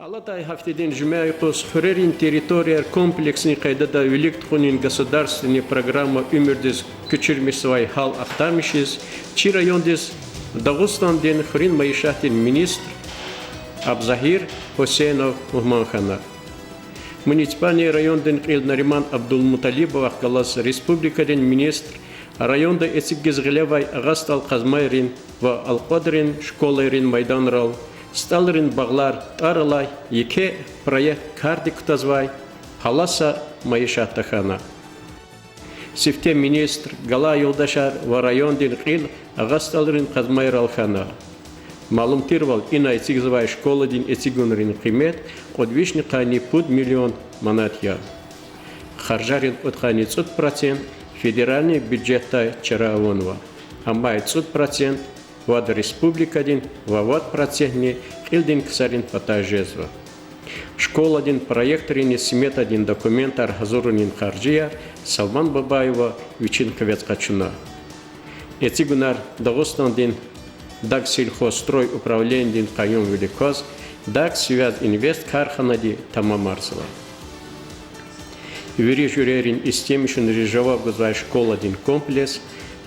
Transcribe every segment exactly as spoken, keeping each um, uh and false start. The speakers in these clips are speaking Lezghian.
Алатай гьафтедин жуьмя юкъуз хуьрерин территорияр комплексный къайдада вилик тухунин государственный программа уьмуьрдиз куьчуьрмишзавай гьал ахтармишиз, чи райондиз Дагъустандин хуьруьн майишатдин министр Абзагьир Гьусейнов мугьман хьана. Муниципальный райондин кьил Нариман Абдулмуталибовахъ галаз республикадин министр районда эцигиз гъилевай Агъа СтӀал Къазмайрин ва Алкьвадрин школайрин майданрал СтӀалрин багълар тӀвар алай еке проект кардик кутазвай Паласа майишат тахьана. Сифте министр, галай юлдашар ва райондин кьил Агъа СтӀалрин Къазмайрал хьана. Малум тирвал, ина эцигзавай школадин эцигунрин къимет кьуд вишни къанни пуд миллион манат я. Харжарин кьуд къанни цӀуд процент федеральный бюджетдай чара авунва. Амай цӀуд процент вад республикадин ва вад процентни кьилдин ксарин патай жезва. Школадин проектрини сметадин документар гьазурунин харжияр Салман Бабаева вичин квез къачуна. Эцигунар Дагъустандин Дагсельхозстрой управленидин къаюмвилик кваз Дагсвязинвест карханади тамамарзава. Вири жуьрейрин истемишунриз жаваб гузвай школадин комплекс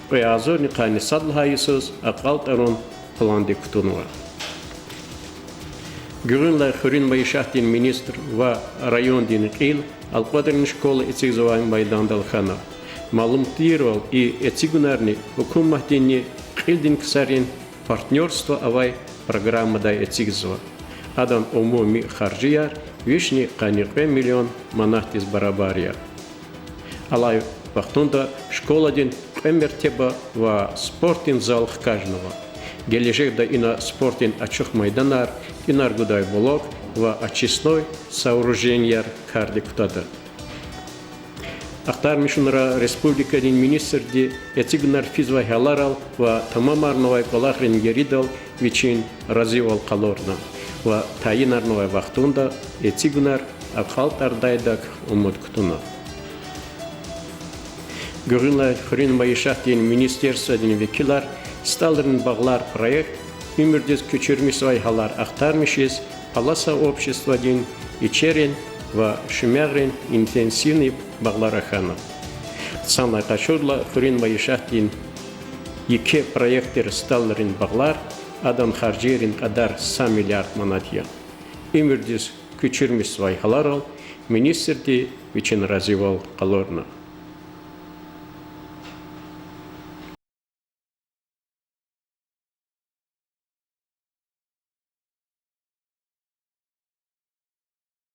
кьве агъзурни къанни сад лагьай йисуз акьалтӀарун пландик кутунва. Гуьгъуьнлай хуьруьн майишатдин министр ва райондин кьил Алкьвадрин школа эцигзавай майдандал хьана. Малум тирвал, и эцигунарни гьукуматдинни кьилдин ксарин партнёрство авай программадай эцигзава. Адан умуми харжияр вишни къанни кьве миллион манатдиз барабар я. Алай вахтунда школадин кьве мертеба ва спортдин зал хкажнава. Гележегда ина спортдин ачух майданар, тӀуьнар гудай блок ва очистной сооруженияр кардик кутада. Ахтармишунра республикадин министрди эцигунар физвай гьаларал ва тамамарнавай кӀвалахрин еридал вичин разивал къалурна ва тайинарнавай вахтунда эцигунар акьалтӀардайдак умуд кутуна. Гуьгъуьнлай хуьруьн майишатдин министерстводин векилар СтӀалрин багълар проект уьмуьрдиз куьчуьрмишзавай гьалар ахтармишиз, Паласа обществодин ичерин ва Шуьмягърин интенсивный багълара хьана. Санлай къачурла, хуьруьн майишатдин еке проект тир СтӀалрин багълар, адан харжийрин кьадар са миллиард манат я. Уьмуьрдиз куьчуьрмишзавай гьаларал министрди вичин разивал къалурна.